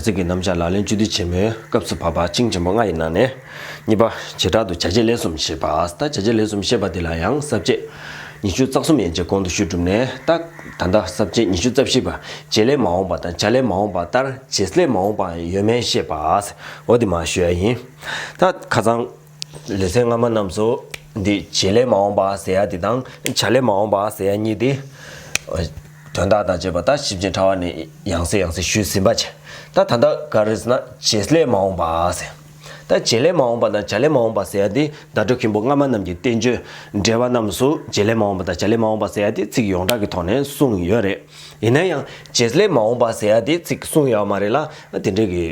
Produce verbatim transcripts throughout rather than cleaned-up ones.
ཚིག་གི་རྣམ་གཞག་ལག་ལེན་བཅུད་བསྡུས་ཆེན་མོའི་སྐབས་སུ་བབ་པ་ཅིང་ཆེན་པོ་ལྔ་ཡི་ནང་ནས། གཉིས་པ། བྱེ་བྲག་ཏུ་བྱ་བྱེད་ལས་གསུམ་བཤད་པ། ད་བྱ་བྱེད་ལས་གསུམ་བཤད་པ་འདི་ལ་ཡང་ས་བཅད་ཉི་ཤུ་རྩ་གསུམ་ཡན་ཆད་གོང་དུ་ཞུས་གྲུབ་ནས། ད་ད་ལྟ་ས་བཅད་ཉི་ཤུ་རྩ་བཞི་པ། བྱེད་ལས་མ་འོངས་པ་དང་བྱ་ལས་མ་འོངས་པ་ལྟར་བྱེད་ལས་མ་འོངས་པའང་ཡོད་མེད་བཤད་པ། འོ་དེ་མར་ཞུ་ཡ་ཡིན། ད་ཁ་སང་ལེ་ཚན་སྔ་མ་རྣམས་སུ་འདི་བྱེད་ལས་མ་འོངས་པ་ཟེར་ཡ་འདི་དང་བྱ་ལས་མ་འོངས་པ་ཟེར་ཡ་གཉིས་འདི་དོན་དག་དང་བཅས་པ་ད་ཞིབ་ཅིང་ཕྲ་བ་ནས་ཡང་སེ་ཡང་སེ་ཞུས་ཟིན་པ་བྱས། ད་ད་ལྟ་ག་རེ་ཟེར་ན་བྱེད་ལས་མ་འོངས་པ་ཟེར། ད་བྱེད་ལས་མ་འོངས་པ་དང་བྱ་ལས་མ་འོངས་པ་ཟེར་ཡ་འདི་ཟླ་གྲོགས་མཁན་པོ་སྔ་མ་རྣམས་ཀྱི་བསྟན་བཅོས་འགྲེལ་པ་རྣམས་སུ་བྱེད་ལས་མ་འོངས་པ་དང་བྱ་ལས་མ་འོངས་པ་ཟེར་ཡ་འདི་ཚིག་ཡོངས་གྲགས་ཀྱི་ཐོག་ནས་གསུངས་ཡོད་རེད། ཡིན་ན་ཡང་བྱེད་ལས་མ་འོངས་པ་ཟེར་ཡ་འདི་ཚིག་གསུངས་ཡོད་མ་རེད་ལ། དེ་འདྲའི་གི་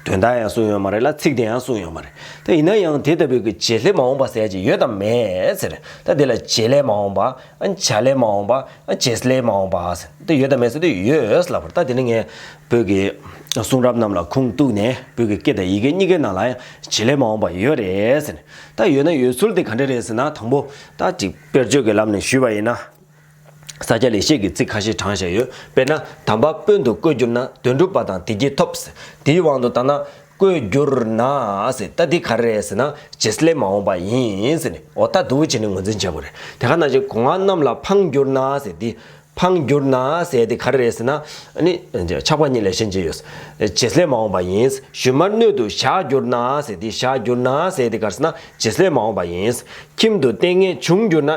དོན་དག་ཡང་གསུངས་ཡོད་མ་རེད་ལ། ཚིག་དེ་ཡང་གསུངས་ཡོད་མ་རེད། ད་ཡིན་ན་ཡང་དེ་ལྟ་བུའི་གི་བྱེད་ལས་མ་འོངས་པ་ཟེར་ཡ་ཅིག་ཡོད་དམ་མེད་ཟེར། ད་དེ་ལ་བྱེད་ལས་མ་འོངས་པ། བྱ་ལས་མ་འོངས་པ། བྱེད་ལས་མ་འོངས་པ་ཟེར། ད་ཡོད་དམ་མེད་ཟེར་དུས་ཡོད་ལབ་པ་རེད། ད་དེ་ནི་ངས་བོད་ཀྱི་གསུང་རབ་རྣམས་ལ་ཁུངས་གཏུགས་ནས་བོད་ཀྱི་སྐད་དང་ཡི་གེ་གཉིས་ཀའི་ནང་ལ་ཡང་བྱེད་ལས་མ་འོངས་པ་ཡོད་རེད་ཟེར་ནས། ད་ཡོད་ན་ཡོད་ཚུལ་དེ་ག་འདྲ་རེད་ཟེར་ན། དང་པོ་ད་ཅིག་དཔེར་བརྗོད་ཀྱི་ལམ་ནས་ཞུས་པ་ཡིན་ན། ས་སྐྱ་ལེགས་བཤད་ཀྱི་ཚིག་ཁ་ཤས་དྲངས་བཞག་ཡོད། དཔེར་ན། དམ་པ་དཔོན་དུ་བསྐོས་གྱུར་ན། དོན་གྲུབ་པ་དང་བདེ་སྐྱིད་ཐོབ་ཟེར། དེའི་དབང་དུ་བཏང་ན། བསྐོས་གྱུར་ན་ཟེར། ད་འདི་ག་རེ་རེད་ཟེར་ན། བྱེད་ལས་མ་འོངས་པ་ཡིན་ཟེར་ནས། འོ་ད་འདུག་བྱས་ནས་ངོས་འཛིན་བྱ་དགོས་རེད། དེ་ག་ནང་བཞིན་སྒོ་ང་རྣམས་ལ་ཕངས་གྱུར་ན་ཟེར། འདི་ཕངས་གྱུར་ན་ཟེར་འདི་ག་རེ་རེད་ཟེར་ན། ཨ་ནི་ཆགས་པ་གཉིས་ལས་གཞན་ཅི་ཡོད། བྱེད་ལས་མ་འོངས་པ་ཡིན། ཞུན་མར་སྣོད་དུ་བཞག་གྱུར་ན་ཟེར། འདི་བཞག་གྱུར་ན་ཟེར་འདི་ག་རེ་ཟེར་ན། བྱེད་ལས་མ་འོངས་པ་ཡིན། ཁྱིམ་དུ་ལྟས་ངན་བྱུང་གྱུར་ན།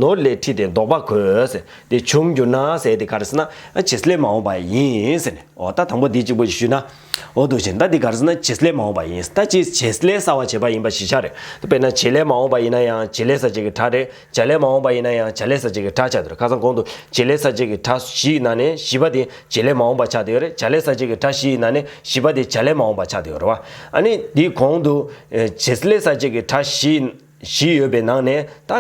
ནོར་ལས་ཁྲིད་དེ་བཟློག་པ་དགོས་ཟེར། དེ་བྱུང་གྱུར་ན་ཟེར་དེ་ག་རེ་ཟེར་ན། ཨ་བྱེད་ལས་མ་འོངས་པ་ཡིན་ཟེར་ནས། འོ་ད་དང་པོ་འདི་གཅིག་པོ་ཞིག་ཞུས་ན། འོ་འདུག་བྱས་ད་འདི་ག་རེ་ཟེར་ན། བྱེད་ལས་མ་འོངས་པ་ཡིན། ད་ཅིག་བྱེད་ལས་གསར་བ་བྱས་པ་ཡིན་པ་གཞི་ཆགས་རེད། ད་དཔེར་ན་བྱེད་ལས་མ་འོངས་པ་ཡིན་ན་ཡང་བྱེད་ལས་གསར་བཅད་ཀྱི་སྒྲ་རེད། བྱ་ལས་མ་འོངས་པ་ཡིན་ན་ཡང་བྱ་ལས་གསར་བཅད་ཀྱི་སྒྲ་ཆགས་འདུག་ཁ་སང་གོང་དུ་བྱེད་ལས་གསར་བཅད་ཀྱི་སྒྲ་བཞི་ཡི་ནང་ནས་བཞི་པ་དེ་བྱེད་ལས་མ་འོངས་པ་ཆགས་བསྡད་ཡོད་རེད། བྱ་ལས་གསར་བཅད་ཀྱི་སྒྲ་བཞི་ཡི་ནང་ནས་བཞི་པ་དེ་བྱ་ལས་མ་འོངས་པ་ཆགས་བསྡད་ཡོད་རེད་བ། ཨ་ནི་འདིའི་གོང་དུ་ཨེ་བྱེད་ལས་གསར་བཅད་ཀྱི་སྒྲ་བཞི་བཞི་ཡོད་པའི་ནང་ནས་ད།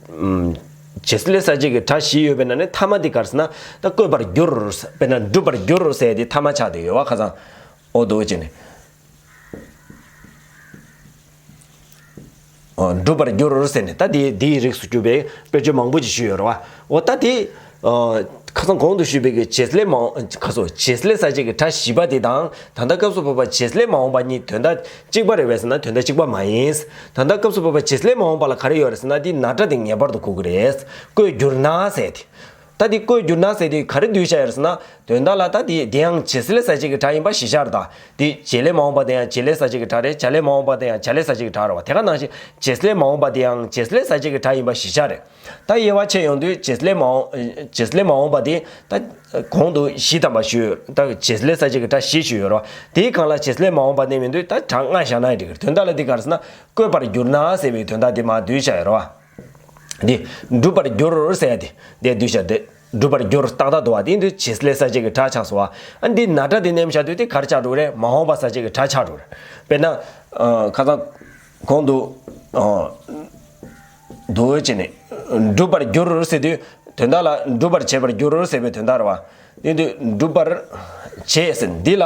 ཨམ། བྱེད་ལས་གསར་བཅད་ཀྱི་སྒྲ་བཞི་ཡོད་པའི་ནང་ནས་ཐ་མ་དེ་ག་རེ་ཟེར་ན། ད་བཀོད་པར་འགྱུར། དཔེར་ན་འགྲུབ་པར་འགྱུར་ཟེར་དེ་ཐ་མ་ཆགས་བསྡད་ཡོད་བ་ཁ་སང་། འོ་འདུག་བྱས་ནས། འགྲུབ་པར་འགྱུར་ཟེར་ནས་ད་དེ་དེའི་རིགས་སུ་གྱུར་པའི་དཔེར་བརྗོད་མང་པོ་ཅིག་ཞུས་ཡོད་རེད་བ། འོ་ད་དེ་ཁ་སང་གོང་དུ་ཞུས་པའི་གི་བྱེད་ལས་མ་ཁ་སོ་བྱེད་ལས་གསར་བཅད་ཀྱི་སྒྲ་བཞི་པ་དེ་དང་ད་ལྟ་སྐབས་སུ་བབ་པ་བྱེད་ལས་མ་འོངས་པ་གཉིས་དོན་དག་གཅིག་པ་རེད་པས་ཟེར་ན། དོན་དག་གཅིག་པ་མ་ཡིན། ད་ལྟ་སྐབས་སུ་བབ་པ་བྱེད་ལས་མ་འོངས་པ་ལ་ག་རེ་ཡོད་རེད་ཟེར་ན། དེ་ན་སྒྲ་དེ་ངེས་པར་དུ་གོ་གི་རེད། བཀོད་གྱུར་ན་ཟེར་དེ། ད་དེ་བཀོད་གྱུར་ན་ཟེར་དེ་ག་རེ་བསྡུས་བཞག་ཡོད་རེད་ཟེར་ན། དོན་དག་ལ་ད་དེ་དེ་ཡང་བྱེད་ལས་གསར་བཅད་ཀྱི་སྒྲ་ཡིན་པ་གཞི་ཆགས་རེད་ད། དེ་བྱེད་ལས་མ་འོངས་པ་དེ་ཡང་བྱེད་ལས་གསར་བཅད་ཀྱི་སྒྲ་རེད། བྱ་ལས་མ་འོངས་པ་དེ་ཡང་བྱ་ལས་གསར་བཅད་ཀྱི་སྒྲ་རེད་བ། དེ་ག་ནང་བཞིན་བྱེད་ལས་མ་འོངས་པ་དེ་ཡང་བྱེད་ལས་གསར་བཅད་ཀྱི་སྒྲ་ཡིན་པ་གཞི་ཆགས་རེད། ད་དབྱེ་བ་ཕྱེ་ཡོང་དུས་བྱེད་ལས་མ་འོངས་བྱེད་ལས་མ་འོངས་པ་དེ་ད་གོང་དུ་བཞི་ཐམ་པ་ཞུས། ད་བྱེད་ལས་གསར་བཅད་ཀྱི་སྒྲ་བཞི་ཞུས་ཡོད་རེད་བ། དེའི་སྒང་ལ་བྱེད་ལས་མ་འོངས་པ་ནས་མི་འདུག་ད་སྒྲ་ལྔ་བཞག་ན་ཡང་འགྲིག་གི་རེད། དོན་དག་ལ་འདི་ག་རེ་ཟེར་ན། བཀོད་པར་གྱུར་ན་ཟེར་བའི་དོན་དག་དེ་མར་བསྡུས་བཞག་ཡོད་རེད་བ། འདི་འགྲུབ་པར་འགྱུར་ཟེར་ཡ་དེ་དེ་བསྡུས་བཞག་སྟེ། འགྲུབ་པར་འགྱུར་ཏག་ཏག་འདུག་བ། དེ་འདི་བྱེད་ལས་གསར་བཅད་ཀྱི་སྒྲ་ཆགས་སོང་བ། ཨ་འདི་ན་སྒྲ་དེ་མནན་བཞག་དུས་དེ་ག་རེ་ཆགས་འགྲོ་གི་རེད། མ་འོངས་པ་གསར་བཅད་ཀྱི་སྒྲ་ཆགས་འགྲོ་གི་རེད། དཔེར་ན། ཨ་ཁ་སང་གོང་དུ་ཨ་འདུག་བྱས་ནས་འགྲུབ་པར་འགྱུར་ཟེར་དུས་དོན་དག་ལ་འགྲུབ་པར་བྱེད་པར་འགྱུར་ཟེར་བའི་དོན་དག་རེད་བ། དེ་དུས་འགྲུབ་པར་བྱེད་ཟེར། འདི་ལ་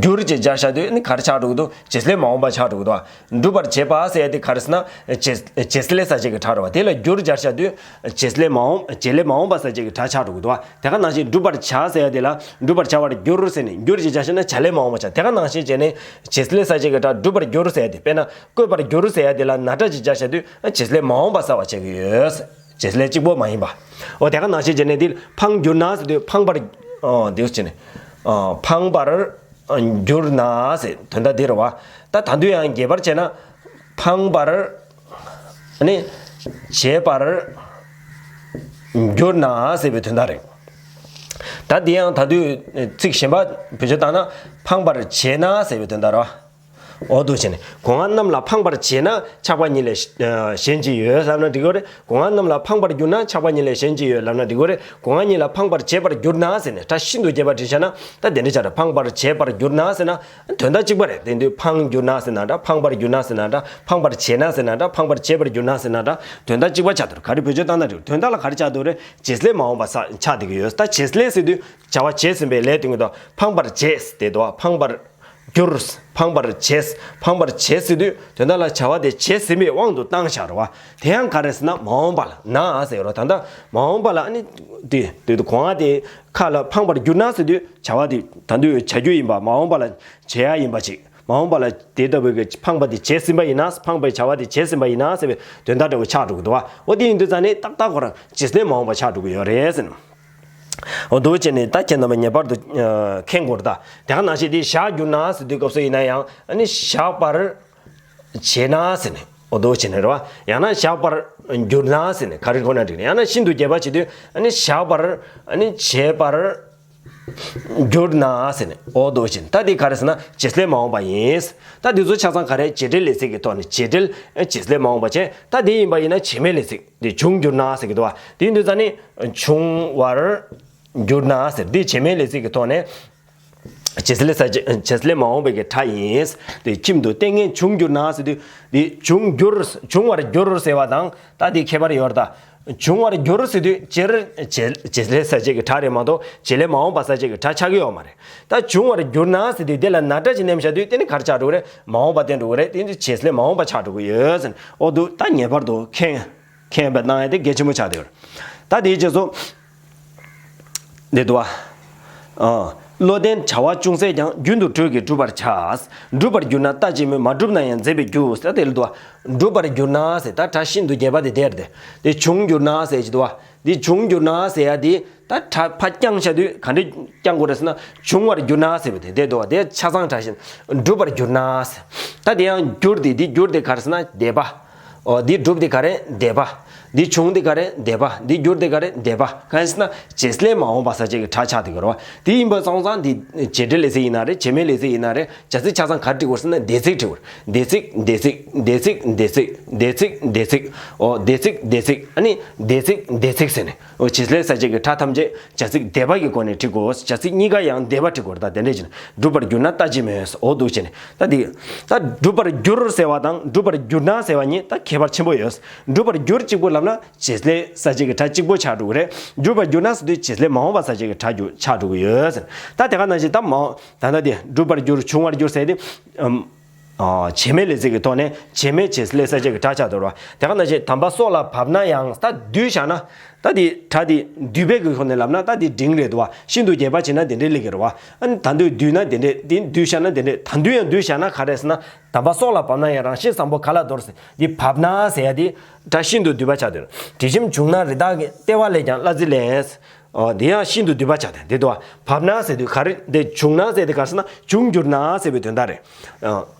འགྱུར་གྱི་སྦྱར་བཞག་དུས་ནི་ག་རེ་ཆགས་འགྲོ་གི་འདུག་བྱེད་ལས་མ་འོངས་པ་ཆགས་འགྲོ་གི་འདུག་འགྲུབ་པར་བྱེད་པ་ཟེར་ཡ་དེ་ག་རེ་ཟེར་ན། བྱེད་བྱེད་ལས་གསར་བཅད་ཀྱི་སྒྲ་རེད་བ། དེ་ལ་འགྱུར་སྦྱར་བཞག་དུས་བྱེད་ལས་མ་འོངས་བྱེད་ལས་མ་འོངས་པ་གསར་བཅད་ཀྱི་སྒྲ་ཆགས་འགྲོ་གི་འདུག་བ། དེ་ག་ནང་བཞིན་འགྲུབ་པར་བྱ་ཟེར་ཡ་དེ་ལ་འགྲུབ་པར་བྱ་བར་འགྱུར་ཟེར་ནས་འགྱུར་གྱི་སྦྱར་བཞག་ན་བྱ་ལས་མ་འོངས་པ་ཆགས། དེ་ག་ནང་བཞིན་བྱས་ནས་བྱེད་ལས་གསར་བཅད་ཀྱི་སྒྲ་འགྲུབ་པར་འགྱུར་ཟེར་ཡ་དེ། དཔེར་ན་བཀོད་པར་འགྱུར་ཟེར་ཡ་དེ་ལ་ན་སྒྲ་ཅིག་སྦྱར་བཞག་དུས་བྱེད་ལས་མ་འོངས་པ་གསར་བ་བྱེད་ཀྱི་ཡོད། བྱེད་ལས་གཅིག་པོ་མ་ཡིན་པ། འོ་དེ་ག་ནང་བཞིན་བྱས་ནས་འདི་ཕངས་གྱུར་ན་ཟེར་དུས་ཕངས་པར། འོ་འདི་བྱས་ནས། ཨ་ཕངས་པར་གྱུར་ན་ཟེར་དོན་དག་འདི་རེད་བ། ད་ད་དུང་ཡང་རྒྱས་པར་བྱས་ན་ཕངས་པར་ནི་བྱེད་པར་གྱུར་ན་ཟེར་བའི་དོན་དག་རེད། ད་འདི་ཡང་ད་དུང་ཚིག་གཞན་པ་བེད་སྤྱོད་བཏང་ན་ཕངས་པར་བྱེད་ན་ཟེར་བའི་དོན་དག་རེད་བ། འོ་འདུག་བྱས་ནས་སྒོ་ང་རྣམས་ལ་ཕངས་པར་བྱེད་ན་ཆགས་པ་ཉིད་ལས་གཞན་ཅི་ཡོད་ལབ་ན་འགྲིག་གི་རེད། སྒོ་ང་རྣམས་ལ་ཕངས་པར་གྱུར་ན་ཆགས་པ་ཉིད་ལས་གཞན་ཅི་ཡོད་ལབ་ན་འགྲིག་གི་རེད། སྒོ་ང་གཉིས་ལ་ཕངས་པར་བྱེད་པར་གྱུར་ན་ཟེར་ནས་སྒྲ་ཤིན་ཏུ་རྒྱས་པ་བྲིས་བཞག་ན་ད་དེ་འདྲ་ཆགས་རེད། ཕངས་པར་བྱེད་པར་གྱུར་ན་ཟེར་ན་དོན་དག་གཅིག་པ་རེད། དེ་དུས་ཕངས་གྱུར་ན་ཟེར་ན་འདྲ། ཕངས་པར་གྱུར་ན་ཟེར་ན་འདྲ། ཕངས་པར་བྱེད་ན་ཟེར་ན་འདྲ། ཕངས་པར་བྱེད་པར་གྱུར་ན་ཟེར་ན་འདྲ། དོན་དག་གཅིག་པ་ཆགས་འདུག་ག་རེ་བེད་སྤྱོད་བཏང་ན་འགྲིག་དོན་དག་ལ་ག་རེ་ཆགས་འདུག་རེད། བྱེད་ལས་མ་འོངས་པ་ས་ཆགས་བསྡད་ཀྱི་ཡོད། ད་བྱེད་ལས་ཟེར་དུས་བྱ་བ་བྱས་ཟིན་པའི་ལས་དོན་གྱི་དོ། ཕངས་པར་བྱེད་ཟེར་དེ་དོ། ཕངས་པར། བསྒྱུར། འཕངས་པར་བྱེད། འཕངས་པར་བྱེད་ཟེར་དུས་དོན་དག་ལ་བྱ་བ་དེ་བྱེད་ཟིན་པའི་དབང་དུ་བཏང་བཞག་རེད་བ། དེ་ཡང་ག་རེ་ཟེར་ན་མ་འོངས་པ་ལ་ན་ཟེར་རོ། ད་ལྟ་མ་འོངས་པ་ལ་ཨ་ནི་དེ་དེ་དུ་གོང་ཨ་དེ་ཁ་ལ་འཕངས་པར་གྱུར་ན་ཟེར་དུས་བྱ་བ་དེ་ད་དུང་བྱ་རྒྱུ་ཡིན་པ། མ་འོངས་པ་ལ་བྱེད་ཡ་ཡིན་པ་ཅིག་མ་འོངས་པ་ལ་དེ་ལྟ་བུའི་གི་འཕངས་པ་དེ་བྱེད་ཟིན་པ་ཡིན་ན། འཕངས་པའི་བྱ་བ་དེ་བྱེད་ཟིན་པ་ཡིན་ན་ཟེར་བའི་དོན་དག་འདྲ་བོ་ཆགས་འགྲོ་གི་འདུག་བ། འོ་དེ་ཡིན་དུས་ཙང་ནས་ཏག་ཏག་ཁོ་རང་བྱེད་ལས་མ་འོངས་པ་ཆགས་འགྲོ་གི་ཡོད་རེད་ཟེར་ན། འོ་འདུག་བྱས་ནས་ད་ཁྱེད་རྣམ་པ་ངེས་པར་དུ་ཨ་མཁྱེན་དགོས་རེད་ད། དེ་ག་ནང་བཞིན་དེ་བཞག་གྱུར་ན་ཟེར་དུས་སྐབས་སུ་ཡིན་ན་ཡང་ཨ་ནི་བཞག་པར་བྱེད་ན་ཟེར་ནས། འོ་འདུག་བྱས་ནས་རེད་བ། ཡང་ན་བཞག་པར་གྱུར་ན་ཟེར་ནས་ག་རེ་གོ་ན་འགྲིག་ནས། ཡང་ན་ཤིན་ཏུ་རྒྱས་པ་བྱེད་དུས་ཨ་ནི་བཞག་པར་ཨ་ནི་བྱེད་པར་གྱུར་ན་ཟེར་ནས། འོ་འདུག་བྱས་ནས་ད་འདི་ག་རེ་ཟེར་ན་བྱེད་ལས་མ་འོངས་པ་ཡིན། ད་འདི་ཚོ་ཆ་ཚང་ག་རེ་བྱེད་འབྲེལ་ལས་ཚིག་གི་ཐོག་ནས་བྱེད་འབྲེལ་བྱེད་ལས་མ་འོངས་པ་བྱས། ད་འདི་ཡིན་པ་ཡིན་ན་བྱེད་མེད་ལས་ཚིག་འདི་བྱུང་གྱུར་ན་ཟེར་གི་འདུག་བ། དེ་ཡིན་དུས་ཙང་ནི་བྱུང་བར་གྱུར་ན་ཟེར། འདི་བྱེད་མེད་ལས་ཚིག་གི་ཐོག་ནས་བྱེད་ལས་ས་བྱེད་བྱེད་ལས་མ་འོངས་པའི་གི་སྒྲ་ཡིན། དེ་ཁྱིམ་དུ་ལྟས་ངན་བྱུང་གྱུར་ན་ཟེར་དུས་འདི་བྱུང་གྱུར་བྱུང་བར་གྱུར་ཟེར་བ་དང་ད་འདི་ཁྱད་པར་ཡོད་རེད་ད། བྱུང་བར་གྱུར་ཟེར་དུས་སྤྱིར་བྱེད་བྱེད་ལས་ས་བྱེད་ཀྱི་སྒྲ་རེད་མ་གཏོགས་བྱེད་ལས་མ་འོངས་པ་ས་བྱེད་ཀྱི་སྒྲ་ཆགས་ཀྱི་ཡོད་མ་རེད། ད་བྱུང་བར་གྱུར་ན་ཟེར་དུས་དེ་ལ་ན་སྒྲ་ཅིག་མནན་བཞག་དུས་དེ་ནི་ག་རེ་ཆགས་འགྲོ་གི་རེད། མ་འོངས་པ་བསྟན་འགྲོ་གི་རེད། དེ་ནི་བྱེད་ལས་མ་འོངས་པ་ཆགས་འགྲོ་གི་ཡོད་ཟེར། འོ་འདུག་ད་ངེས་པར་དུ་མཁྱེན་མཁྱེན་པ་གནང་ཡ་དེ་གལ་ཆེན་པོ་ཆགས་བསྡད་ཡོད་རེད། ད་དེའི་རྗེས་སུ་འདི་འདུག་བ། ཨ། བློ་ལྡན་བྱ་བ་ཅུང་ཟད་ཀྱང་རྒྱུན་དུ་གྲོས་ཀྱིས་བསྒྲུབ་པར་བྱ། བསྒྲུབ་པར་གྱུར་ན་ལྟ་ཅི་སྨོས། མ་བསྒྲུབས་ན་ཡང་མཛེས་པའི་རྒྱུ་ཟེར་དེ་ལ་འདུག་བ། བསྒྲུབ་པར་གྱུར་ན་ཟེར་ད་སྒྲ་ཤིན་ཏུ་རྒྱས་པ་དེ་དེར་དེ། དེ་བྱུང་གྱུར་ན་ཟེར་གྱི་འདུག་བ། འདི་བྱུང་གྱུར་ན་ཟེར་ཡ་འདི་ད་སྒྲ་ཕར་བརྐྱངས་བཞག་དུས་ག་འདྲ་བརྐྱངས་དགོས་རེད་ཟེར་ན། བྱུང་བར་གྱུར་ན་ཟེར་བ་དེ་འདི་འདུག་བ། དེ་ཆ་ཚང་སྒྲ་བཞིན་བསྒྲུབ་པར་གྱུར་ན་ཟེར། ད་དེ་ཡང་གྱུར་དེ་འདི་གྱུར་དེ་ག་རེ་ཟེར་ན་འདས་པ། འོ་འདི་བསྒྲུབ་དེ་ག་རེ་འདས་པ། འདི་བྱུང་དེ་ག་རེ་འདས་པ། འདི་གྱུར་དེ་ག་རེ་འདས་པ། གང་ཡིན་ཟེར་ན་བྱེད་ལས་མ་འོངས་པ་ས་བཅད་ཀྱི་སྒྲ་ཆགས་དེ་ག་རེད་བ། དེ་ཡིན་པ་སོང་ཙང་འདི་བྱེད་འབྲེལ་ལས་ཚིག་ཡིན་ན་རེད། བྱེད་མེད་ལས་ཚིག་ཡིན་ན་རེད། བྱ་ཚིག་ཆ་ཚང་ག་རེ་འབྲི་དགོས་ཟེར་ན་འདས་ཚིག་འབྲི་དགོས་རེད། འདས་ཚིག་འདས་ཚིག་འདས་ཚིག་འདས་ཚིག་འདས་ཚིག་འདས་ཚིག་འདས་ཚིག་འོ་འདས་ཚིག་འདས་ཚིག་ཨ་ནི་འདས་ཚིག་འདས་ཚིག་ཟེར་ནས། འོ་བྱེད་ལས་ས་བཅད་ཀྱི་སྒྲ་ཐམས་ཅད་བྱ་ཚིག་འདས་པ་གི་སྒོ་ནས་འབྲི་དགོས། བྱ་ཚིག་གཉིས་ཀ་ཡང་འདས་པ་འབྲི་དགོས་རེད། ད་དེ་འདྲས་བྱས་ནས་བསྒྲུབ་པར་གྱུར་ན་ལྟ་ཅི་སྨོས། འོ་འདུག་བྱས་ནས་ད་འདི་ད་བསྒྲུབ་པར་གྱུར་ཟེར་བ་དང་བསྒྲུབ་པར་གྱུར་ན་ཟེར་བ་གཉིས་ད་ཁྱད་པར་ཆེན་པོ་ཡོད། བསྒྲུབ་པར་གྱུར་གཅིག་པུ་ལབ་ན་བྱེད་ལས་ས་བཅད་ཀྱི་སྒྲ་གཅིག་པོ་ཆགས་འགྲོ་གི་རེད། བསྒྲུབ་པར་གྱུར་ན་ཟེར་དུས་བྱེད་ལས་མ་འོངས་པ་ས་བཅད་ཀྱི་སྒྲ་རྒྱུ་ཆགས་འགྲོ་གི་ཡོད་ཟེར། ད་དེ་ག་ནང་བཞིན་ད་མ་འོངས་ད་ལྟ་དེ་བསྒྲུབ་པར་གྱུར་བྱུང་བར་གྱུར་ཟེར་དུས་ཨམ། ཨ། བྱེད་མེད་ལས་ཚིག་གི་ཐོག་ནས་བྱེད་མེད་བྱེད་ལས་ས་བཅད་ཀྱི་སྒྲ་ཆགས་འགྲོ་རེད་བ། དེ་ག་ནང་བཞིན་དམ་པ་སྲོག་ལ་བབ་ན་ཡང་ད་བསྡུས་བཞག་ན། ད་དེ་སྒྲ་དེ་བསྡུས་པའི་གི་ཐོག་ནས་ལབ་ན་ད་དེ་འབྲིང་རེད་འདུག་བ། ཤིན་ཏུ་རྒྱས་པ་བྱས་ན་དེ་འདྲའི་ལེགས་ཀྱི་རེད་བ། ཨ་ནི་ད་དུང་བསྡུས་ན་དེ་འདྲའི་དེ་བསྡུས་བཞག་ན་དེ་འདྲའི་ད་དུང་ཡང་བསྡུས་བཞག་ན་ག་རེ་ཟེར་ན། དམ་པ་སྲོག་ལ་བབ་ན་ཡང་རང་བཞིན་བཟང་པོ་ག་ལ་འདོར་ཟེར། འདི་བབ་ན་ཟེར་ཡ་དེ་སྒྲ་ཤིན་ཏུ་བསྡུས་པ་ཆགས་འདུག་དྲི་ཞིམ་བྱུང་ན་རི་དྭགས་ཀྱི། ལྟེ་བ་ལས་ཀྱང་གླ་རྩི་ལེན། ཨོ་འདི་ཡང་ཤིན་ཏུ་བསྡུས་པ་ཆགས་ཏེ་འདི་དུ་བ། བབ་ན་ཟེར་དུས་ག་རེ་འདི་བྱུང་ན་ཟེར་དུས་ག་རེ་ཟེར་ན་བྱུང་གྱུར་ན་ཟེར་བའི་དོན་དག་རེད།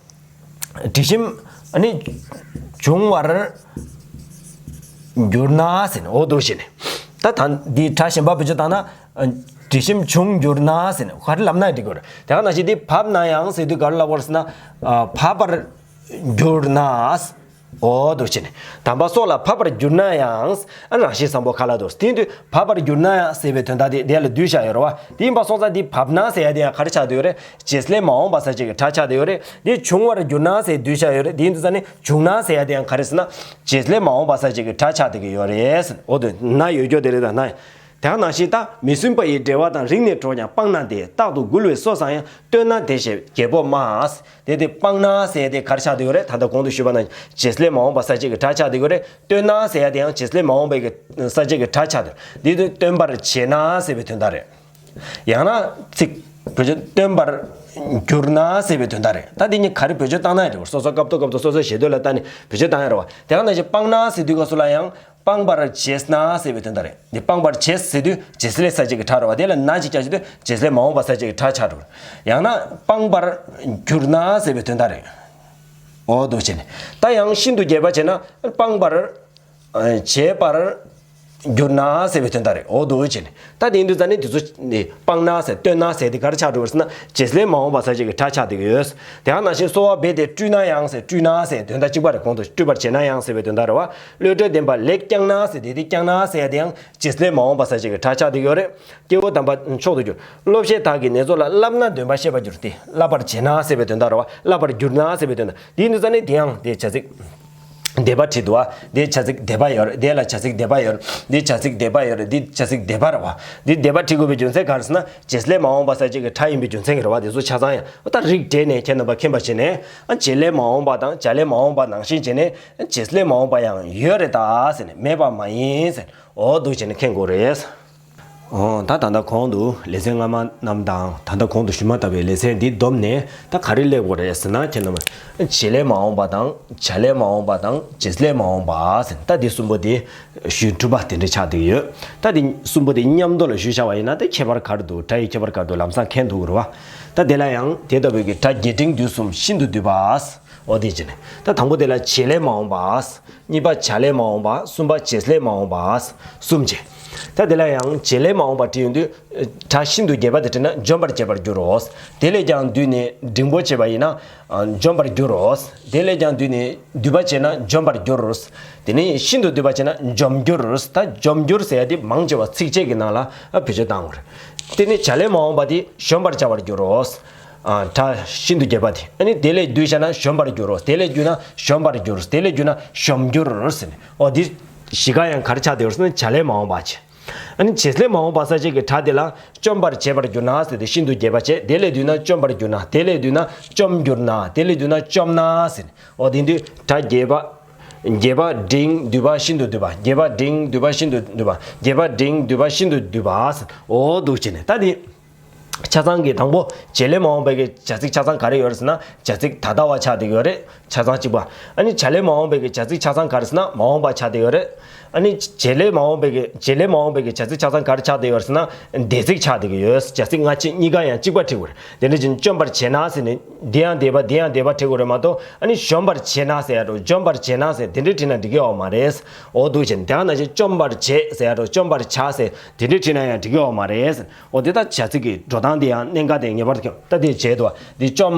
ཨ། དྲི་ཞིམ་ཨ་ནི་བྱུང་བར་གྱུར་ན་ཟེར་ནས་འོ་འདུག་བྱས་ནས། ད་ད་འདི་སྒྲ་གཞན་པ་བེད་སྤྱོད་བཏང་ན། ཨ། དྲི་ཞིམ་བྱུང་གྱུར་ན་ཟེར་ནས་ག་རེ་ལབ་ན་འགྲིག་གི་རེད། དེ་ག་ནང་བཞིན་འདི་བབ་ན་ཡང་ཟེར་དུས་ག་རེ་ལབ་དགོས་རེད་ཟེར་ན། ཨ། བབ་པར་གྱུར་ན། འོ་འདུག་བྱས་ནས་དམ་པ་སྲོག་ལ་བབ་པར་གྱུར་ན་ཡང་། ཨ། རང་བཞིན་བཟང་པོ་ག་ལ་འདུག་དེ་དུས་བབ་པར་གྱུར་ན་ཡང་ཟེར་བའི་དོན་དག་དེ་དེ་ལ་བསྡུས་བཞག་ཡོད་རེད་བ། དེ་ཡིན་པ་སོང་ཙང་འདི་བབ་ན་ཟེར་ཡ་དེ་ཡང་ག་རེ་ཆགས་བསྡད་ཡོད་རེད། བྱེད་ལས་མ་འོངས་པ་ས་བཅད་ཀྱི་སྒྲ་ཆགས་བསྡད་ཡོད་རེད། འདི་བྱུང་བར་གྱུར་ན་ཟེར་བསྡུས་བཞག་ཡོད་རེད། དེ་ཡིན་དུས་ཙང་ནི་བྱུང་ན་ཟེར་ཡ་དེ་ཡང་ག་རེ་ཟེར་ན། བྱེད་ལས་མ་འོངས་པ་ས་བཅད་ཀྱི་སྒྲ་ཆགས་བསྡད་ཀྱི་ཡོད་རེད་ཟེར། འོ་དེ་ན་ཡོད་རྒྱུ་དེ་རེད། ད་ན། དེ་ག་ནང་བཞིན་ད་མི་སྲུན་པ་ཡི་འབྲེལ་བ་དང་། རིང་ནས་འགྲོགས་ཀྱང་སྤངས་ན་དེ། རྟག་ཏུ་འགུལ་བའི་སོ་བཟང་ཡང་། བསྟོད་ན་དེ་ཞེས་རྒྱལ་པོ་སྨྲ། དེ་དེ་སྤངས་ན་ཟེར་དེ་ག་རེ་ཆགས་བསྡད་ཡོད་རེད། ད་ལྟ་གོང་དུ་ཞུས་པ་ནང་བྱེད་ལས་མ་འོངས་པ་ས་བཅད་ཀྱི་སྒྲ་ཆགས་བསྡད་ཡོད་རེད། བསྟོད་ན་ཟེར་ཡ་དེ་ཡང་བྱེད་ལས་མ་འོངས་པའི་གི་ས་བཅད་ཀྱི་སྒྲ་ཆགས་བསྡད་ཡོད། འདི་དུས་སྟོན་པར་བྱེད་ན་ཟེར་བའི་དོན་དག་རེད། ཡང་ན་ཚིག་བེད་སྤྱོད་སྟོན་པར་གྱུར་ན་ཟེར་བའི་དོན་དག་རེད། ད་འདི་གཉིས་ག་རེ་བེད་སྤྱོད་བཏང་ན་ཡང་འགྲིག་གི་རེད། སོ་སོ་སྐབས་ཐོག་སྐབས་ཐོག་སོ་སོའི་ཞེ་འདོད་ལ་བལྟས་ནས་བེད་སྤྱོད་བཏང་ཡ་རེད་བ། དེ་ག་ནང་བཞིན་སྤངས་ན་ཟེར་དུས་སྐབས་སུ་ལ་ཡང་། སྤང་བར་བྱེད་ན་ཟེར་བའི་དོན་དག་རེད། འདི་སྤང་བར་བྱེད་ཟེར་དུས་བྱེད་ལས་ས་བཅད་ཀྱི་སྒྲ་རེད་བ། དེ་ལ་ན་ཅིག་བརྒྱབ་བྱེད་དུས་བྱེད་ལས་མ་འོངས་པ་ས་བཅད་ཀྱི་སྒྲ་ཆགས་འགྲོ། ཡང་ན་སྤང་བར་གྱུར་ན་ཟེར་བའི་དོན་དག་རེད། འོ་འདུག་བྱས་ནས་ད་ཡང་ཤིན་ཏུ་རྒྱས་པ་བྱས་ན་སྤང་བར་བྱེད་པར་གྱུར་ན་ཟེར་བའི་དོན་དག་རེད། འོ་འདུག་བྱས་ནས་ད་དེ་ཡིན་དུས་ཙང་ནི་དེ་ཚོ་ནི་སྤང་ན་ཟེར་སྟོན་ན་ཟེར་དེ་ག་རེ་ཆགས་འགྲོ་བ་ཟེར་ན་བྱེད་ལས་མ་འོངས་པ་ས་བཅད་ཀྱི་སྒྲ་ཆགས་བསྡད་ཀྱི་ཡོད། དེ་ག་ནང་བཞིན་གསོལ་བ་འབད་དེ་སྤྲུལ་ན་ཡང་ཟེར་སྤྲུལ་ན་ཟེར་དོན་དག་གཅིག་པ་རེད། གོང་དུ་སྤྲུལ་པར་བྱེད་ན་ཡང་ཟེར་བའི་དོན་དག་རེད་བ། བློ་གྲོས་ལྡན་པ་ལེགས་བསྐྱངས་ན་ཟེར་དེ་དེ་བསྐྱངས་ན་ཟེར་ཡ་དེ་ཡང་བྱེད་ལས་མ་འོངས་པ་ས་བཅད་ཀྱི་སྒྲ་ཆགས་བསྡད་ཡོད་རེད། སྐྱེ་བོ་དམ་པ་མཆོག་ཏུ་གྱུར། སློབ་བཤད་དག་གིས་ནེ་ཙོ་ལ། བསླབ་ན་འདོན་པ་ཤེས་པར་འགྱུར་ཏེ། བསླབ་པར་བྱེད་ན་ཟེར་བའི་དོན་དག་རེད་བ། བསླབ་པར་གྱུར་ན་ཟེར་བའི་དོན་དག་དེ་ཡིན་དུས་ཙང་ནི་དེ་ཡང་དེ་བྱ་ཚིག་འདས་པ་བྲིས་འདུག་བ། འདི་བྱ་ཚིག་འདས་པ་ཡོད་རེད། འདི་ལ་བྱ་ཚིག་འདས་པ་ཡོད་རེད། འདི་བྱ་ཚིག་འདས་པ་ཡོད་རེད། འདི་བྱ་ཚིག་འདས་པ་རེད་བ། འདི་འདས་པ་བྲིས་དགོས་པའི་རྒྱུ་མཚན་ག་རེ་ཟེར་ན། བྱེད་ལས་མ་འོངས་པ་ས་བཅད་ཀྱི་སྒྲ་ཡིན་པའི་རྒྱུ་མཚན་གྱིས་རེད་བ། དེ་ཚོ་ཆ་ཚང་ཡང་ད་རིགས་འགྲེ་ནས་ཁྱེད་རྣམ་པ་མཁྱེན་པ་བྱས་ནས། བྱེད་ལས་མ་འོངས་པ་དང་བྱ་ལས་མ་འོངས་པ་ནང་བཞིན་བྱས་ནས། བྱེད་ལས་མ་འོངས་པ་ཡང་ཡོད་རེད་ད་ཟེར་ནས། མེད་པ་མ་ཡིན་ཟེར་ནས། འོ་འདུག་བྱས་ནས་མཁྱེན་དགོས་རེད། འོ་ད་ད་ལྟ་གོང་དུ་ལེ་ཚན་སྔ་མ་རྣམས་དང་། ད་ལྟ་གོང་དུ་ཞུས་མ་ད་པའི་ལེ་ཚན་འདི་བསྡོམས་ནས་ད་ག་རེ་སླེབས་དགོས་རེད་ཟེར་ན། ཁྱེད་རྣམ་པ་བྱེད་ལས་མ་འོངས་པ་དང་བྱ་ལས་མ་འོངས་པ་དང་བྱེད་ལས་མ་འོངས་པ་ཟེར་ནས། ད་འདི་གསུམ་པོ་དེ་ཞུས་གྲུབ་པ་དེ་འདྲ་ཆགས་བསྡད་ཡོད། ད་འདི་གསུམ་པོ་དེ་མཉམ་དུ་ལ་ཞུས་བཞག་པ་ཡིན་ན། དེ་ཁྱད་པར་ག་རེ་འདུག་སྒྲ་ཡི་ཁྱད་པར་ག་རེ་འདུག་ལམ་སང་མཁྱེན་ཐུབ་ཀྱི་རེད་བ། ད་དེ་ལ་ཡང་དེ་ལྟ་བུའི་གི་སྒྲ་རྒྱས་འབྲིང་བསྡུས་གསུམ་ཤིན་ཏུ་བསྡུས་པ། འོ་དེ་བྱས་ནས་ད་དང་པོ་དེ་ལ་བྱེད་ལས་མ་འོངས་པ། གཉིས་པ་བྱ་ལས་མ་འོངས་པ། གསུམ་པ་བྱེད་ལས་མ་འོངས་པ། གསུམ་བྱས། ད་དེ་ལ་ཡང་བྱེད་ལས་མ་འོངས་པ་བྲིས་ཡོང་དུས། སྒྲ་ཤིན་ཏུ་རྒྱས་པ་དེ་བྲིས་ན་འཇོམས་པར་བྱེད་པར་འགྱུར་རོ། དེ་ལས་ཀྱང་བསྡུས་ནས་འབྲིང་པོ་བྱས་པ་ཡིན་ན། འཇོམས་པར་འགྱུར་རོ། དེ་ལས་ཀྱང་བསྡུས་ནས་བསྡུས་པ་བྱས་ན་འཇོམས་པར་འགྱུར། དེ་ནས་ཤིན་ཏུ་བསྡུས་པ་བྱས་ན་འཇོམས་འགྱུར། ད་འཇོམས་འགྱུར་ཟེར་ཡ་དེ་མང་ཆེ་བ་ཚིགས་བཅད་ཀྱི་ནང་ལ་བེད་སྤྱོད་བཏང་དགོས་རེད། དེ་ནས་བྱ་ལས་མ་འོངས་པ་དེ་གཞོམ་པར་བྱ་བར་འགྱུར་རོ། ཨ། སྒྲ་ཤིན་ཏུ་རྒྱས་པ་དེ། ཨ་ནི་དེ་ལས་བསྡུས་བྱས་ན་གཞོམ་པར་འགྱུར་རོ། དེ་ལས་བསྡུས་ན་གཞོམ་པར་འགྱུར། དེ་ལས་བསྡུས་ན་གཞོམ་འགྱུར་ཟེར་ནས། འོ་འདི་བཞི་ཀ་ཡང་ག་རེ་ཆགས་བསྡད་ཡོད་ཟེར་ན་བྱ་ལས་མ་འོངས་པ་བྱས། ཨ་ནི་བྱེད་ལས་མ་འོངས་པ་ས་བཅད་ཀྱི་སྒྲ་དེ་ལ་བཅོམ་པར་བྱེད་པར་འགྱུར་ན་ཟེར་ཏེ་ཤིན་ཏུ་རྒྱས་པ་བྱས། དེ་ལས་བསྡུས་ན་བཅོམ་པར་འགྱུར་ན། དེ་ལས་བསྡུས་ན་བཅོམ་འགྱུར་ན། དེ་ལས་བསྡུས་ན་བཅོམ་ན་ཟེར་ནས། འོ་དེ་དུས་སྒྲ་རྒྱས་པ། རྒྱས་པ་འབྲིང་བསྡུས་པ་ཤིན་ཏུ་བསྡུས་པ། རྒྱས་པ་འབྲིང་བསྡུས་པ་ཤིན་ཏུ་བསྡུས་པ། རྒྱས་པ་འབྲིང་བསྡུས་པ་ཤིན་ཏུ་བསྡུས་པ་ཟེར། འོ་འདུག་བྱས་ནས་ད་དེ། ཆ་ཚང་གི་དང་པོ་བྱེད་ལས་མ་འོངས་པའི་གི་བྱ་ཚིག་ཆ་ཚང་ག་རེ་ཡོད་རེད་ཟེར་ན། བྱ་ཚིག་ད་ལྟ་བ་ཆགས་བསྡད་ཡོད་རེད། ཆ་ཚང་གཅིག་པ། ཨ་ནི་བྱ་ལས་མ་འོངས་པའི་གི་བྱ་ཚིག་ཆ་ཚང་ག་རེ་ཟེར་ན་མ་འོངས་པ་ཆགས་བསྡད་ཡོད་རེད། ཨ་ནི་བྱེད་ལས་མ་འོངས་པའི་གི་བྱེད་ལས་མ་འོངས་པའི་གི་བྱ་ཚིག་ཆ་ཚང་ག་རེ་ཆགས་བསྡད་ཡོད་རེད་ཟེར་ན། འདས་ཚིག་ཆགས་བསྡད་ཀྱི་ཡོད། བྱ་ཚིག་སྔ་ཕྱི་གཉིས་ཀ་ཡང་གཅིག་པ་བྲིས་དགོས་རེད། དེ་འདྲ་བྱས་ནས་བཅོམ་པར་བྱེད་ན་ཟེར་ནས་འདི་ཡང་འདས་པ་འདི་ཡང་འདས་པ་བྲིས་དགོས་རེད་མ་གཏོགས། ཨ་ནི་གཞོམ་པར་བྱེད་ན་ཟེར་ཡ་འགྲོ། འཇོམས་པར་བྱེད་ན་ཟེར་དེ་འདྲ་བྲིས་ན་འགྲིག་གི་ཡོད་མ་རེད། འོ་འདུག་བྱས་ནས་དེ་ཡང་ན་ཅིག་བཅོམ་པར་བྱེད་ཟེར་ཡ་འགྲོ། བཅོམ་པར་བྱ་ཟེར་དེ་འདྲ་བྲིས་ན་ཡང་འགྲིག་གི་ཡོད་མ་རེད། འོ་དེ་ལྟར་བྱ་ཚིག་གི་འགྲོ་སྟངས་དེ་ཡང་གནད་འགག་དེ་ངེས་པར་དུ། ད་དེ་བྱས་འདུག་བ། དེ་བཅོམ་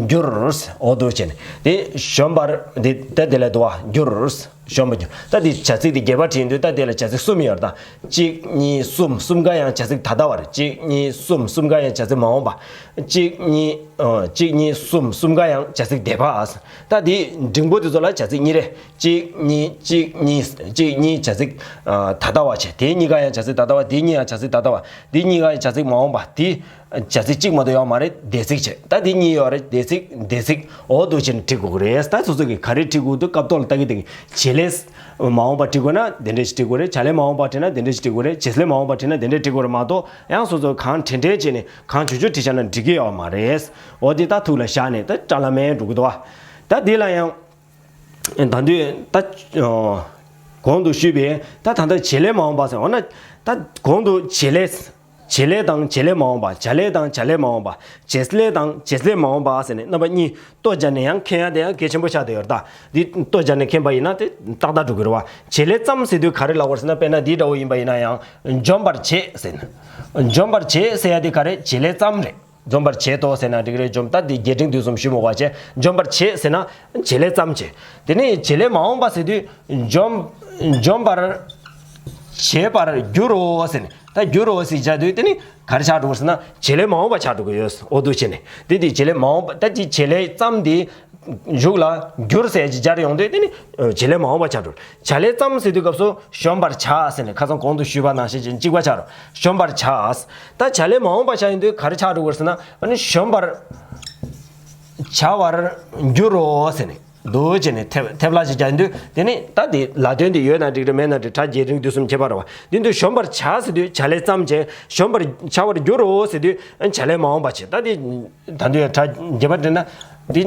འགྱུར། འོ་འདུག་བྱས་ནས་དེ་གཞོམ་པར་དེ་ད་དེ་ལ་འདུག་བ། འགྱུར། གཞོམ་པར་འགྱུར། ད་དེ་བྱ་ཚིག་དེ་རྒྱས་པ་བྲིས་དུས་ད་དེ་ལ་བྱ་ཚིག་གསུམ་ཡོད་རེད་ད། གཅིག་གཉིས་གསུམ། གསུམ་ཀ་ཡང་བྱ་ཚིག་ད་ལྟ་བ་རེད། གཅིག་གཉིས་གསུམ། གསུམ་ཀ་ཡང་བྱ་ཚིག་མ་འོངས་པ། གཅིག་གཉིས། ཨ། གཅིག་གཉིས་གསུམ། གསུམ་ཀ་ཡང་བྱ་ཚིག་འདས་པ། ད་དེ་འབྲིང་པོ་དེ་ཚོ་ལ་བྱ་ཚིག་གཉིས་རེད། གཅིག་གཉིས། གཅིག་གཉིས། གཅིག་གཉིས་བྱ་ཚིག་ཨ། ད་ལྟ་བ་བྱས། དེ་གཉིས་ཀ་ཡང་བྱ་ཚིག་ད་ལྟ་བ། དེ་གཉིས་ཡང་བྱ་ཚིག་ད་ལྟ་བ། དེ་གཉིས་ཀ་ཡང་བྱ་ཚིག་མ་འོངས་པ། དེ་བྱ་ཚིག་གཅིག་མ་གཏོགས་ཡོད་མ་རེད། འདས་ཚིག་བྱས། ད་དེ་གཉིས་ཡོད་རེད། འདས་ཚིག་འདས་ཚིག་འོ་འདུག་བྱས་ནས་བྲིས་དགོས་ཀྱི་རེད། ད་སོ་སོ་གིས་ག་རེ་བྲིས་དགོས་འདུག་སྐབས་ཐོག་ལ་ལྟ་གི་བསྡད་ཀྱི། བྱེད་ལས་མ་འོངས་པ་བྲིས་དགོས་ན་དེ་འདྲ་ཞིག་བྲིས་དགོས་རེད། བྱ་ལས་མ་འོངས་པ་བྲིས་ན་དེ་འདྲ་ཞིག་བྲིས་དགོས་རེད། བྱེད་ལས་མ་འོངས་པ་བྲིས་ན་དེ་འདྲ་བྲིས་དགོས་རེད་མ་གཏོགས། ཡང་སོ་སོ་གང་དྲན་དྲན་བྱས་ནས་གང་བྱུང་བྱུང་བྲིས་བཞག་ན་འགྲིག་གི་ཡོད་མ་རེད། འོ་དེ་ད་ཐུགས་ལ་བཞག་ནས་ད་སྐྲ་ལམ་མེ་འགྲོ་གི་འདུག་བ། ད་འདི་ལ་ཡང་ད་དུས་ད་གོང་དུ་ཞུས་པའི་ད་ད་ལྟ་བྱེད་ལས་མ་འོངས་པ་ཟེར། འོ་ན་ད་གོང་དུ་བྱེད་ལས། བྱེད་ལས་དང་བྱེད་ལས་མ་འོངས་པ། བྱ་ལས་དང་བྱ་ལས་མ་འོངས་པ། བྱེད་ལས་དང་བྱེད་ལས་མ་འོངས་པ་ཟེར་ནས་རྣམ་པ་གཉིས་ལྟོ་སྦྱར་ནས་ཡང་མཁྱེན་ཡ་དེ་ཡང་གལ་ཆེན་པོ་ཆགས་བསྡད་ཡོད་རེད་ད། འདི་ལྟོ་སྦྱར་ནས་མཁྱེན་པ་ཡིན་ན་དེ་ཏག་ཏག་འགྲོ་གི་རེད་བ། བྱེད་ལས་ཙམ་ཟེར་དུས་ག་རེ་ལབ་དགོས་རེད་ཟེར་ན། དཔེར་ན་འདི་འདྲ་བོ་ཡིན་པ་ཡིན་ན་ཡང་། འཇོམས་པར་བྱེད་ཟེར་ན། འཇོམས་པར་བྱེད་ཟེར་ཡ་དེ་ག་རེ། བྱེད་ལས་ཙམ་རེད། འཇོམས་པར་བྱེད་དོ་ཟེར་ན་འགྲིག་རེད། འཇོམས། ད་འདི་རྒྱས་འབྲིང་བསྡུས་གསུམ་ཞུ་མི་དགོས་པ་བྱས། འཇོམས་པར་བྱེད་ཟེར་ན་བྱེད་ལས་ཙམ་བྱེད། དེ་ནས་བྱེད་ལས་མ་འོངས་པ་ཟེར་དུས་འཇོམས། འཇོམས་པར་བྱེད་པར་འགྱུར་རོ་ཟེར་ནས། ད་འགྱུར་རོ་ཟེར་བྱ་དུས་དེ་ནི་ག་རེ་ཆགས་འགྲོ་གི་རེད་ཟེར་ན། བྱེད་ལས་མ་འོངས་པ་ཆགས་འགྲོ་གི་ཡོད། འོ་འདུག་བྱས་ནས་དེ་དེ་བྱེད་ལས་མ་འོངས་པ། ད་ཅི་བྱེད་ལས་ཙམ་དེ་མཇུག་ལ་འགྱུར་ཟེར་ཅིག་སྦྱར་ཡོང་དུས་དེ་ནི་བྱེད་ལས་མ་འོངས་པ་ཆགས་འགྲོ། བྱ་ལས་ཙམ་ཟེར་དུས་སྐབས་སུ་གཞོམ་པར་བྱ་ཟེར་ནས་ཁ་སང་གོང་དུ་ཞུས་པ་ནང་བཞིན་བྱས་ནས་གཅིག་པ་ཆགས་འགྲོ། གཞོམ་པར་བྱ། ད་བྱ་ལས་མ་འོངས་པ་ཆགས་ཡོང་དུས་ག་རེ་ཆགས་འགྲོ་གི་རེད་ཟེར་ན། ཨ་ནི་གཞོམ་པར་བྱ་བར་འགྱུར་རོ་ཟེར་ནས། འདུག་བྱས་ནས་ཐེབ་ཐེབ་ལ་ཅིག་རྒྱག་དུས་དེ་ནི་ད་དེ་ལ་དོན་དེ་ཡོད་ན་འགྲིག་རེད། མེད་ན་འགྲིག་སྒྲ་རྒྱས་འབྲིང་བསྡུས་གསུམ་ཁྱད་པར་བ། དེ་དུས་གཞོམ་པར་བྱ་ཟེར་དུས་བྱ་ལས་ཙམ་བྱས། གཞོམ་པར་བྱ་བར་འགྱུར་རོ་ཟེར་དུས་བྱ་ལས་མ་འོངས་པ་བྱས། ད་དེ་ད་དུས་སྒྲ་རྒྱས་པ་འདྲ་ན་དེ་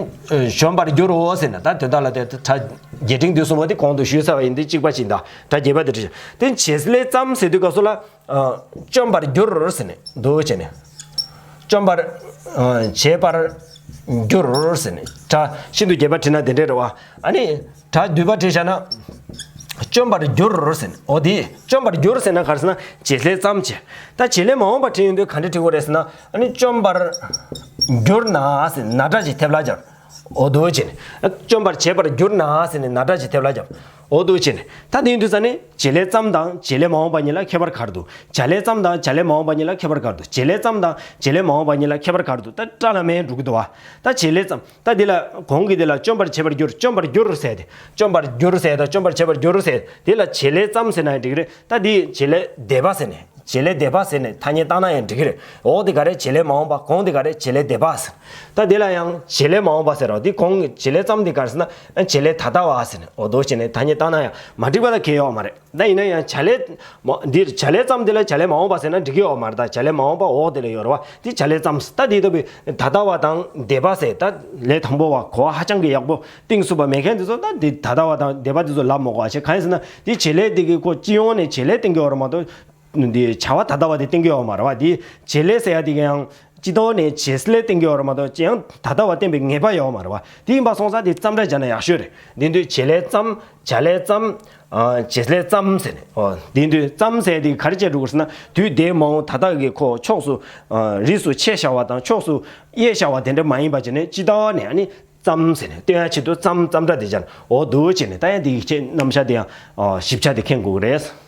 གཞོམ་པར་འགྱུར་རོ་ཟེར་ན། ད་དོན་དག་ལ་དེ་སྒྲ་རྒྱས་འབྲིང་བསྡུས་གསུམ་པོ་དེ་གོང་དུ་ཞུས་ཚར་བ་ཡིན་དུས་གཅིག་པ་ཞིག་ད་སྒྲ་རྒྱས་པ་དེ་བྲིས། དེ་བྱེད་ལས་ཙམ་ཟེར་དུས་སྐབས་སུ་ལ། ཨ། བཅོམ་པར་འགྱུར་ཟེར་ནས་འདུག་བྱས་ནས། བཅོམ་པར། ཨ། བྱེད་པར་འགྱུར་ཟེར་ནས། སྒྲ་ཤིན་ཏུ་རྒྱས་པ་བྲིས་ན་དེ་འདྲས་རེད་བ། ཨ་ནི་སྒྲ་བསྡུས་པ་བྲིས་བཞག་ན། བཅོམ་པར་འགྱུར་ཟེར་ནས། འོ་དེ་བཅོམ་པར་འགྱུར་ཟེར་ན་ག་རེ་ཟེར་ན་བྱེད་ལས་ཙམ་བྱས། ད་བྱེད་ལས་མ་འོངས་པ་བྲིས་ཡོང་དུས་ག་འདྲས་བྲིས་དགོས་རེད་ཟེར་ན། ཨ་ནི་བཅོམ་པར་འགྱུར་ན་ཟེར་ན་སྒྲ་ཅིག་ཐེབས་ལ་སྦྱར། འོ་འདུག་བྱས་ནས། ཨ། བཅོམ་པར་བྱེད་པར་གྱུར་ན་ཟེར་ནས་ན་སྒྲ་ཅིག་ཐེབས་ལ་བརྒྱབ། འོ་འདུག་བྱས་ནས། ད་དེ་ཡིན་དུས་ཙ་ནས་བྱེད་ལས་ཙམ་དང་བྱེད་ལས་མ་འོངས་པ་གཉིས་ལ་ཁྱད་པར་ག་རེ་འདུག་བྱ་ལས་ཙམ་དང་བྱ་ལས་མ་འོངས་པ་གཉིས་ལ་ཁྱད་པར་ག་རེ་འདུག་བྱེད་ལས་ཙམ་དང་བྱེད་ལས་མ་འོངས་པ་གཉིས་ལ་ཁྱད་པར་ག་རེ་འདུག་ད་སྐྲ་ལ་མེ་འགྲོ་གི་འདུག་བ། ད་བྱེད་ལས་ཙམ། ད་འདི་ལ་གོང་གི་འདི་ལ་བཅོམ་པར་བྱེད་པར་གྱུར། བཅོམ་པར་གྱུར་ཟེར་ཏེ། བཅོམ་པར་གྱུར་ཟེར་དང་བཅོམ་པར་བྱེད་པར་གྱུར་ཟེར། འདི་ལ་བྱེད་ལས་ཙམ་ཟེར་ན་ཡང་འགྲིག་གི་རེད། ད་འདི་བྱེད་ལས་འདས་པ་ཟེར་ནས། བྱེད་ལས་འདས་པ་ཟེར་ནས་ཐ་སྙད་བཏགས་ན་ཡང་འགྲིག་གི་རེད། འོག་འདི་ག་རེ་བྱེད་ལས་མ་འོངས་པ། གོང་འདི་ག་རེ་བྱེད་ལས་འདས་པ་ཟེར། ད་འདི་ལ་ཡང་བྱེད་ལས་མ་འོངས་པ་ཟེར་རོ། འདི་གོང་གི་བྱེད་ལས་ཙམ་འདི་ག་རེ་ཟེར་ན། བྱེད་ལས་ད་ལྟ་བ་ཟེར་ནས། འོ་འདུག་བྱས་ནས་ཐ་སྙད་བཏགས་ན་ཡང་མ་འགྲིག་པ་ལ་གལ་ཡོད་མ་རེད། ད་ཡིན་ན་ཡང་བྱ་ལས་མ། འདིར་བྱ་ལས་ཙམ་འདི་ལ་བྱ་ལས་མ་འོངས་པ་ཟེར་ན་འགྲིག་གི་ཡོད་མ་རེད། ད་བྱ་ལས་མ་འོངས་པ་འོག་དེ་ལ་ཡོད་རེད་བ། འདི་བྱ་ལས་ཙམ། ད་འདི་ལྟ་བུའི་ད་ལྟ་བ་དང་འདས་པ་ཟེར། ད་ལས་དང་པོ་བ་གོ་བ་ཧ་ཅང་གི་ཡག་པོ་གཏིང་ཟབ་པ་མེད་མཁན་དེ་ཚོ་ད་འདི་ད་ལྟ་བ་དང་འདས་པ་དེ་ཚོ་ལབ་མ་དགོས་པ་བྱས། གང་ཡིན་ཟེར་ན་འདི་བྱེད་ལས་འདི་གི་ཁོ་སྤྱི་ཡོངས་ནས་བྱེད་ལས་བསྟན་གྱི་ཡོད་རེད་མ་གཏོགས། འདི་བྱ་བ་ད་ལྟ་བ་དེ་བསྟན་གྱི་ཡོད་མ་རེད་བ། འདི་བྱེད་ལས་ཟེར་ཡ་དེ་ག་ཡང་སྤྱི་ལྡོག་ནས་བྱེད་ལས་བསྟན་གྱི་ཡོད་རེད་མ་གཏོགས། ཅི་ཡང་ད་ལྟ་བ་བསྟན་པའི་ངེས་པ་ཡོད་མ་རེད་བ། དེ་ཡིན་པ་སོང་ཙང་དེ་ཙམ་སྒྲ་སྦྱར་ན་ཡག་ཤོས་རེད། དེ་དུས་བྱེད་ལས་ཙམ། བྱ་ལས་ཙམ། ཨ། བྱེད་ལས་ཙམ་ཟེར་ནས། ཨོ། དེ་དུས་ཙམ་ཟེར་དེ་ག་རེ་བྱས་འགྲོ་དགོས་ཟེར་ན། དུས་འདས་མ་འོངས་ད་ལྟ་གི་ཁོ་ཕྱོགས་སུ། ཨ། རིས་སུ་ཆད་བཞག་པ་དང་ཕྱོགས་སུ་དབྱེ་བཞག་པ་དེ་འདྲ་མ་ཡིན་པ་བྱས་ནས་སྤྱི་ལྡོག་ནས་ཨ་ནི་ཙམ་ཟེར་ནས་སྟོན་ཡ་ཆེད་དུ་ཙམ་ཙམ་སྒྲ་དེ་སྦྱར། འོ་འདུག་བྱས་ནས། ད་ཡང་དེ་ཡི་ཆེད་རྣམ་གཞག་དེ་ཡང་། ཨ། ཞིབ་ཆ་དེ་མཁྱེན་དགོས་ཀྱི་རེད།